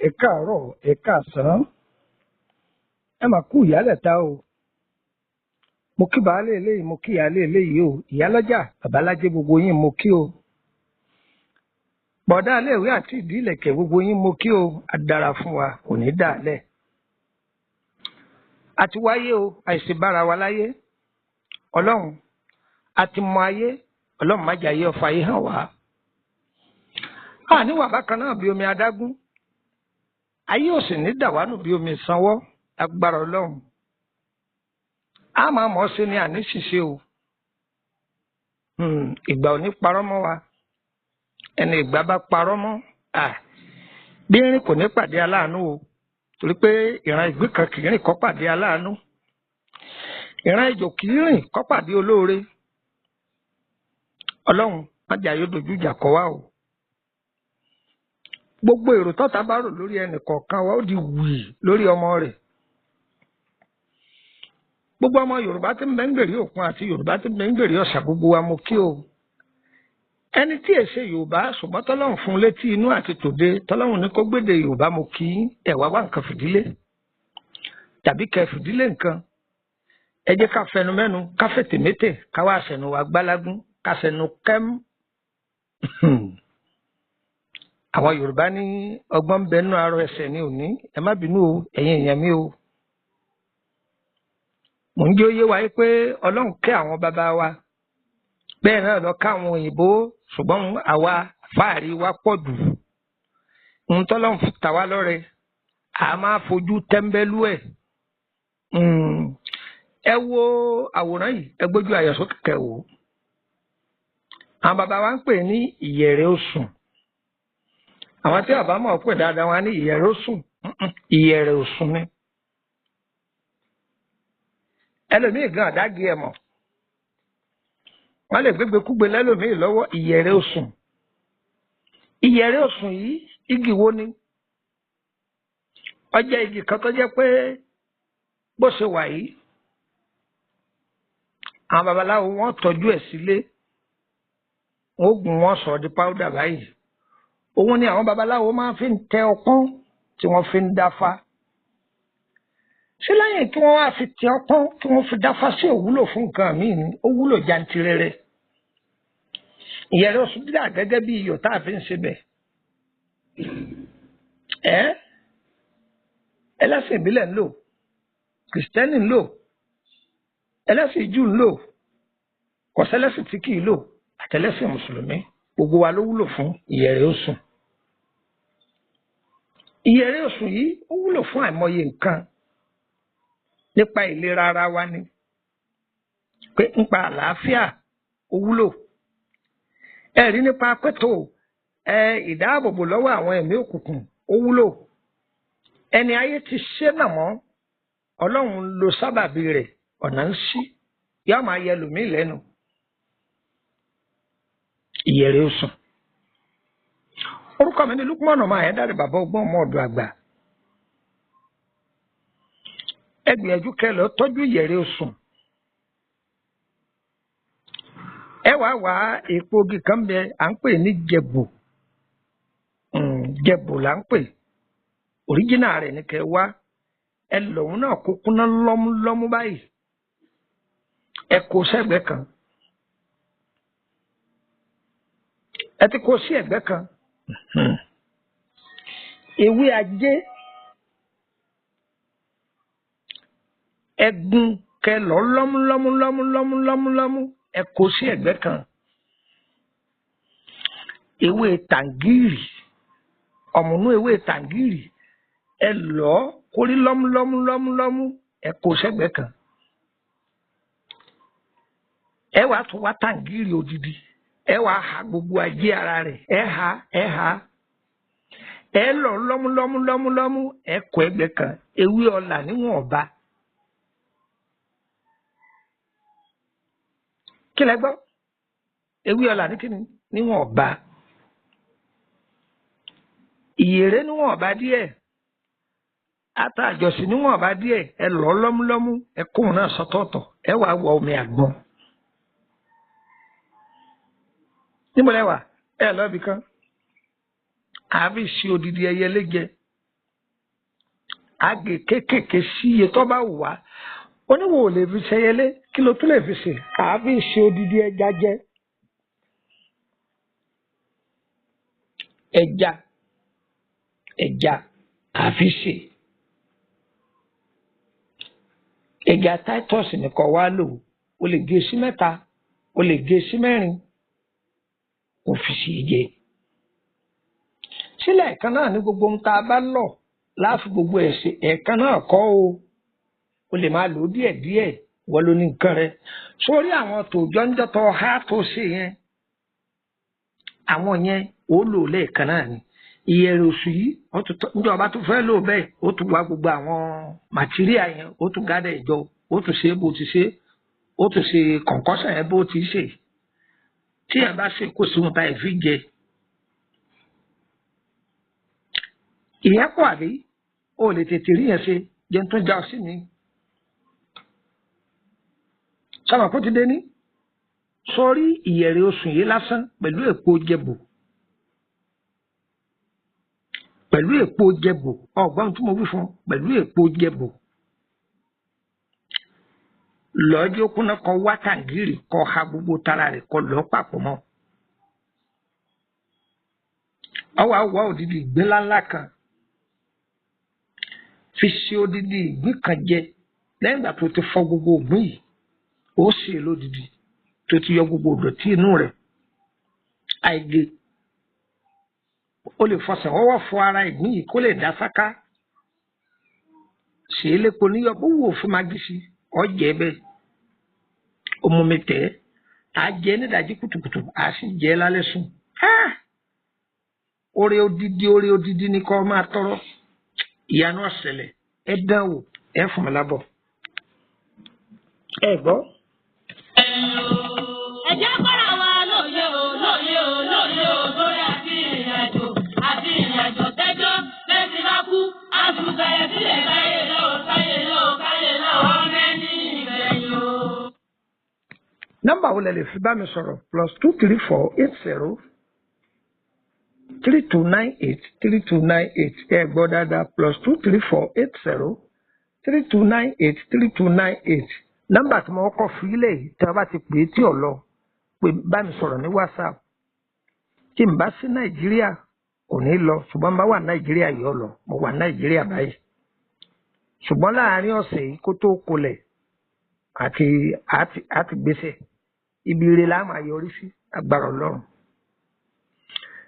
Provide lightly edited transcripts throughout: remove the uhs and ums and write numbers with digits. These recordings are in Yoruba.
Ẹ káàárọ̀, ẹ káàsán, ẹ mà kú ìyálẹ̀ta o. Mo kí baálé eléyìí, mo kí ìyáálé eléyìí o, ìyálọ́jà, babalájé, gbogbo yín mo kí o. Bọ̀dá iléèwé àti ìdí ìlẹ̀kẹ̀, gbogbo yín mo kí o. Á dára fún wa, kò ní dàálẹ̀. A ti wáyé o, àìsí bára wa láyé. Ọlọ́run a ti mọ ayé, Ọlọ́run má jẹ́ ayé ọ̀fà ayé hàn wá. A níwà bákan náà bí omi adágún, ayé ò sì ní dàwánù bí omi ìsanwó. Agbára Ọlọ́run, a máa mọ̀ ọ́ sí ni àní ṣìṣe o. Ìgbà ò ní parọ́ mọ́ wa. Ẹni ìgbà bá parọ́ mọ́, bí rìn kò ní pàdé aláàánú o, torí pé ìran ìgbín kan kì í rìn kó pàdé aláàánú, ìran ejò kì í rìn kó pàdé olóore. Ọlọ́run má jẹ́ ayé dojú ìjà kọ wá o. Gbogbo èrò tọ́ta bá rò lórí ẹnì kọ̀ọ̀kan wa, ó di wì lórí ọmọ rẹ̀. Gbogbo ọmọ Yorùbá tí ń bẹ ń gbèrè òkun àti Yorùbá tí ń bẹ ń gbèrè ọ̀sà, gbogbo wa mo kí o. Ẹni tí èsè Yorùbá ṣùgbọ́n tọ́lọ́run fún létí inú àti tòde, tọ́lọ́run ní kó gbéde Yorùbá, mo kí ẹ. Wá wá nǹkan fìdílé tàbí kẹ fìdílé nǹkan. Ẹ jẹ́ ká fẹnu mẹ́nu, ká fètè métè, ká wá sẹnu wa gbálágún, ká sẹnu kẹ́m. Àwọn Yorùbá ní ọgbọ́n ń bẹ nínú arọ ẹsẹ̀ ní òní. Ẹ má bínú o, ẹ̀yin èèyàn mi o. Mò ń jẹ́ ó yé wa pé Ọlọ́run kẹ́ àwọn bàbá wa, bẹ́ẹ̀ náà lọ ká àwọn òyìnbó, ṣùgbọ́n àwa fáàrí wa pọ̀ jù. Ń tọ́lọ́run ta wá lọ́rẹ, a máa fojú tẹ́ḿbẹ́lú ẹ̀. Ẹ wo àwòrán yìí, ẹ gbójú ayọ̀ sókè kẹ́ wò. Àwọn bàbá wa ń pè ní ìyẹ̀rẹ̀ osùn. Àwọn tí bàbá mọ̀ pè dáadáa wa ní ìyẹ̀rẹ̀ osùn, ìyẹ̀rẹ̀ osùn ni. Ẹlòmíì gan àdágé ẹ̀ mọ̀, wọ́n lè gbégbé kúgbe lẹ́lòmíì lọ́wọ́. Ìyẹ̀rẹ̀ osùn, ìyẹ̀rẹ̀ osùn yìí, igi wo ni? Ó jẹ́ igi kan tó jẹ́ pé bó ṣe wà yìí, àwọn babaláwo wọ́n tọ́jú ẹ̀ sílé, wọ́n gùn, wọ́n sọ di powder báyìí. Òun ni àwọn babaláwo máa fi ń tẹ ọpọ́n tí wọ́n fi ń dáfá. Ṣé lẹ́yìn tí wọ́n wá fi tẹ ọpọ́n tí wọ́n fi dáfá sí, òwúlò fún nǹkan míì ni? Ó wúlò jantirẹrẹ. Ìyẹ̀rẹ̀ osùn dídà gẹ́gẹ́ bí iyọ̀ tá a fi ń ṣe bẹ̀. Ẹ́ ẹlẹ́sìn ìbílẹ̀ ń lò, kìrìsìtẹ́nì ń lò, ẹlẹ́sìn Júù ń lò, kọ̀sẹ́lẹ́sìn tí kì í lò, àtẹlẹ́sìn mùsùlùmí, gbogbo wa ló wúlò fún ìyẹ̀rẹ̀ osùn. Ìyẹ̀rẹ̀ osùn yìí, ó wúlò fún àìmọye nǹkan nípa ìlera ara wa ni pé nípa àlàáfíà ó wúlò. Ẹ rí nípa pẹ́tò ẹ ìdáàbòbò lọ́wọ́ àwọn ẹ̀mí òkùnkùn, ó wúlò. Ẹni ayé ti ṣe nà mọ́, Ọlọ́run lo sábàbí rẹ̀, ọ̀nà ń ṣí, yóò máa yẹ lòmíì lẹ́nu. Ìyẹ̀rẹ̀ osùn. Orúkọ mi ni Lukman ọmọ Àyándárì, bàbá ọgbọ́n, ọmọ ọ̀dọ̀ àgbà. Ẹ gbìyànjú kẹ́ lọ tọ́jú ìyẹ̀rẹ̀ osùn. Ẹ wàá wá èpo igi kan bẹ à ń pè ní jẹ̀bù. Jẹ̀bù là ń pè òríjìnà rẹ̀ ní kẹ́ wá. Ẹ lòun náà kó kúnná lọ́múlọ́mú báyìí, ẹ kó sẹ́gbẹ̀ẹ́ kan. Ẹ ti kó sí ẹ̀gbẹ́ kan. Ewé ajé, ẹgún kẹ lọ lọ́múlọ́múlọ́múlọ́múlọ́mú, ẹ kó sí ẹ̀gbẹ́ kan. Ewé tàǹgìrì, ọ̀mùnú ewé tàǹgìrì, ẹ lọ kórí lọ́múlọ́múlọ́múlọ́mú, ẹ kó sẹ́gbẹ́ kan. Ẹ wàá tún wá tàǹgìrì odidi, ẹ wàá ha gbogbo ajé ara rẹ̀, ẹ ha, ẹ ha, ẹ lọ lọ́múlọ́múlọ́múlọ́mú, ẹ kó ẹgbẹ́ kan. Ewé ọlà níwọ̀n ọba. Kí lẹ gbọ́? Ewé ọlà ní kíni? Níwọ̀n ọba. Ìyèrè níwọ̀n ọba díẹ̀. Ata àjọsìn níwọ̀n bá díẹ̀, ẹ lọ́ lọ́múlọ́mú, ẹ kóhun náà sọ́tọ̀ọ̀tọ̀, ẹ wàá wọ omi àgbọn. Níbo lẹ wà? Ẹ lọ́ọ̀bì kan. Àbí sí odidi ẹyẹ léjẹ. Àgè kéékèèké sí iye tó bá wù wá. Oníwò ò lè fi ṣẹyẹlé, kí ló tún lè fi ṣe? Àbí sí odidi ẹja jẹ. Ẹja ẹja àfi ṣe. Ẹja Titus nìkan wá lò, o lè gé sí mẹ́ta, o lè gé sí mẹ́rin, kò fi sí jẹ. Sílẹ̀ ẹ̀kan náà ní gbogbo ohun tá a bá lọ̀ láàfin gbogbo ẹ̀ ṣe, ẹ̀kan náà kọ́ o. O lè máa lò ó díẹ̀díẹ̀, wọ́n ló ní nǹkan rẹ. Sórí àwọn tòjọ́ ń jọ́tọ̀ ha tó ṣe yẹn, àwọn yẹn ó lò lẹ́ẹ̀kan náà ni. Ìyẹ̀rẹ̀ oṣù yìí, níjọ́ ọba tó fẹ́ lò bẹ́ẹ̀, ó tún wá gbogbo àwọn màtíríà yẹn, ó tún gádà ìjọ, ó tún ṣe bó ti ṣe, ó tún ṣe kọ̀ǹkọ́sàn yẹn bó ti ṣe. Tí ẹ bá ṣe kó sí ohun tá ẹ fi jẹ. Ìyẹn pọ̀ àbí? O lè tètè rí yẹn ṣe, jẹun tó já ọ sí mi. Sọ̀rọ̀ kó ti dé ní. Sọrí ìyẹ̀rẹ̀ oṣù yìí lásán pẹ̀lú èpo jẹ̀bù. Pẹ̀lú èpo jẹ̀bù, ọ̀gbọ́n tí mo wí fún, pẹ̀lú èpo jẹ̀bù. Lọ́jọ́ kúnná kan wá tàǹgìrì kọ́ ha gbogbo tara rẹ̀ kọ́ lọ́ papọ̀ mọ́. Ọwọ́ àwọ̀ òdìdí ìgbín ńláńlá kan. Fi ṣe odidi ìgbín kan jẹ lẹ́yìn ìgbà tó ti fọ gbogbo ìgbín yìí, ó sì lódidi tó ti yọ gbogbo ìdọ̀tí inú rẹ̀. Àìgè o lè fọsẹ̀ wọ́wọ́ fọ ara ìgbín yìí kó lè dá sáká. Ṣe é lépo níyọ̀ bó wù ó fún magí sí, ọ̀jẹ̀ bẹ́ẹ̀. Òmùmí tẹ̀ ẹ́, à jẹ nídàájí kùtùkùtù, à sì jẹ lálẹ́ sùn. Oore odidi ni kó máa tọrọ. Ìyanu ọ̀sẹ̀lẹ̀, ẹ dán wò, ẹ fún mi lábọ̀. Ẹ gbọ́. Ẹ jẹ́ kọ́ra wa lóye o, lóye o, lóye o, lórí àti ìrìnàjò àti ìrìnàjò tẹ́jọ́ lẹ́sìn bá kú. Àsùnkàyẹ̀ sílẹ̀ káyé lọ, káyé lọ, káyé lọ, ọmọ ẹni ìgbẹ̀yìn o. Nọ́mbà wo lẹ lè fi bá mi sọ̀rọ̀? +234 80 3298 3298. Ẹ gbọ́ dáadáa, +234 80 3298 3298. Nọ́mbà tí mo kọ́ fi ilẹ̀ yìí, tí a bá ti pè é tí ò lọ, pé bá mi sọ̀rọ̀ ní WhatsApp. Tí n bá sí Nàìjíríà kò ní lọ, ṣùgbọ́n bá wà Nàìjíríà yóò lọ. Mo wà Nàìjíríà báyìí. Ṣùgbọ́n láàárín ọ̀sẹ̀ yìí kó tó kolẹ̀ àti àti àti gbèsè, ibi ire la máa yọrí sí agbára Ọlọ́run.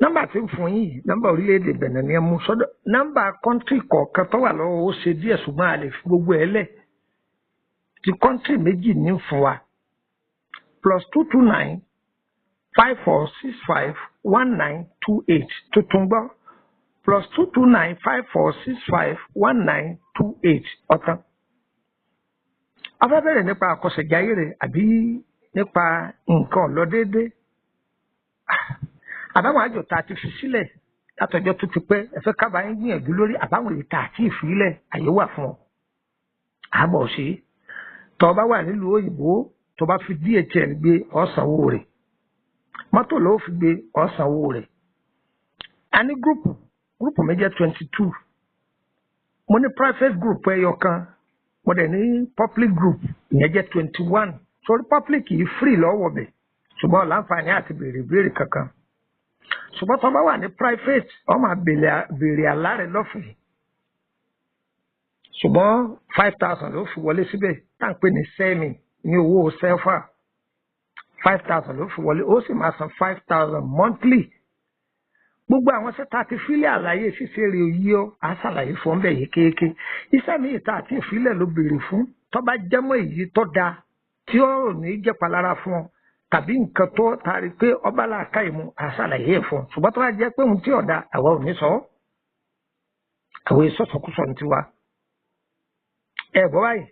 Nọ́mbà tí ń fún yìí, nọ́mbà orílẹ̀-èdè Benin ni ẹ mú sọ́dọ̀. Nọ́mbà kọ́ńtì kọ̀ọ̀kan tó wà lọ́wọ́ ó ṣe díẹ̀, ṣùgbọ́n a lè fi gbogbo ẹ̀ lẹ̀. Ti kọ́ńtì méjì ní fún wa. +229 54 65 1928. Tuntun gbọ́. +229 54 65 1928. Ọ̀tán. A fẹ́ bẹ̀rẹ̀ nípa àkọsẹ̀jáyé rẹ̀ àbí nípa nǹkan ọ̀lọ́dédé. Àbáwọn àjọ tá a ti fi sílẹ̀ látọjọ́ tó ti pẹ́, ẹ fẹ́ kábàá ń gbìyànjú lórí àbáwọn èyí tá a ti fi sílẹ̀, àyè wà fún ọ. Àbọ̀ ṣe. Tọ́ bá wà nílùú òyìnbó, tó bá fi DHL gbé, ọ̀sánwó rẹ̀. Mọ́tò ló fi gbé, ọ̀sánwó rẹ̀. A ní gúrùpù, gúrùpù mi jẹ́ 22. Mo ní private group ẹyọ kan, mo dẹ̀ ní public group, ìyẹn jẹ́ 21. Sórí public yìí free lọ́wọ́ bẹ̀, ṣùgbọ́n láǹfààní àti béèrè ìbéèrè kankan. Ṣùgbọ́n tó bá wà ní private, ó máa béèrè àlá rẹ̀ lọ́fẹ̀ẹ́. Ṣùgbọ́n 5,000 ló fi wọlé síbẹ̀, tá à ń pè ní sẹ́mi ní owó sẹ́fà. 5,000 ló fi wọlé, ó sì máa san 5,000 monthly. Gbogbo àwọn sẹ́ta àti fílẹ̀ àlàyé ṣíṣe rè yí ọ́, á ṣàlàyé fún ọ́n bẹ́ẹ̀ yékéyéké. Iṣẹ́ mi ìta àti ìfilẹ̀ ló béèrè fún, tó bá jẹ́mọ́ èyí tó dáa tí ó ní jẹ́ palára fún ọ tàbí nǹkan tó taari pé ọba làákà ìmú, á ṣàlàyé ẹ̀ fún ọ. Ṣùgbọ́n tó bá jẹ́ pé ohun tí ọ̀dà, àwa ò ní sọ ọ́. Àwọn ìsọ̀sọ̀kúsọ ní tiwa. Ẹ gbọ́ báyìí.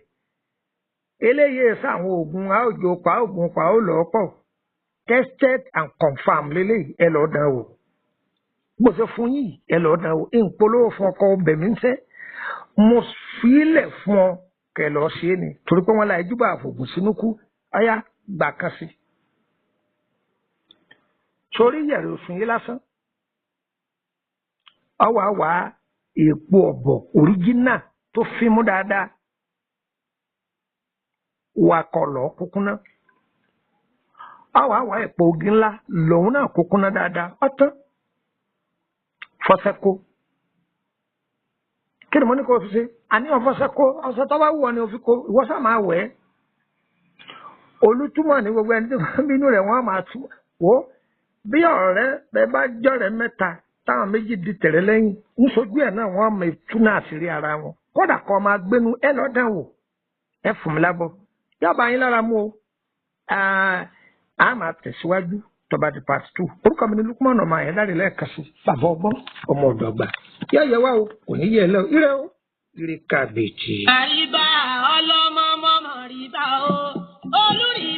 Eléyìí sáwọn oògùn àòjò pa oògùn pa ó lọ́ọ́ pọ̀. Tested and confirmed lélẹ́yìí, ẹ lọ́ọ́ dán wò. Bó ṣe fún yìí, ẹ lọ́ọ́ dán wò. Ìpolówó fún ọkọ̀ bẹ̀mí ń sẹ́. Mo filẹ̀ fún ọ kẹ lọ ṣe é ni, torí pé wọn láì júbà àfògùn sínú kú. Ọyá gbà kan sí sórí yẹ̀rẹ̀ òsùn yìí lásán. Ọwọ́ àwa èèpo ọ̀bọ̀ òríjínà tó fímú dáadáa wà kọlọ̀ kúkúná. Ọwọ́ àwa èèpo ogi ńlá lòun náà kúkúná dáadáa. Ọtán fọṣẹ kó. Kí ni mo ní kó o fi ṣe? Àní ọfọṣẹ kó. Ọṣẹ tó bá wù ọ ni o fi kó. Ìwọ sá máa wẹ̀ ẹ́. Olùtúmọ̀ ní gbogbo ẹni tó bá ń bínú rẹ̀ wọ́n á máa tú wò ó. Bí ọ̀rẹ́ bẹ bá jọ̀rẹ́ mẹ́ta táwọn méjì di tẹ̀rẹ̀ lẹ́yìn ń sojú ẹ̀ náà, wọ́n máa tú náà àṣírí ara wọn. Kódà kọ́ máa gbénu ẹ lọ́dàn wò, ẹ fún mi lábọ́ yọba yín lára mú o. A máa tẹ̀síwájú tó bá di part 2. Orúkọ mi ni Lukman ọmọ Àyẹ̀dáre, lẹ́ẹ̀kan sí, bàbá ọgbọ́n, ọmọ ọ̀dọ̀ àgbà. Yọ yẹ wá o, kò ní yẹ ẹ lọ. Ire o, ire kàbèjì. Àríbá ọlọ́mọ mọ́mọ́ ríbá o, olórí.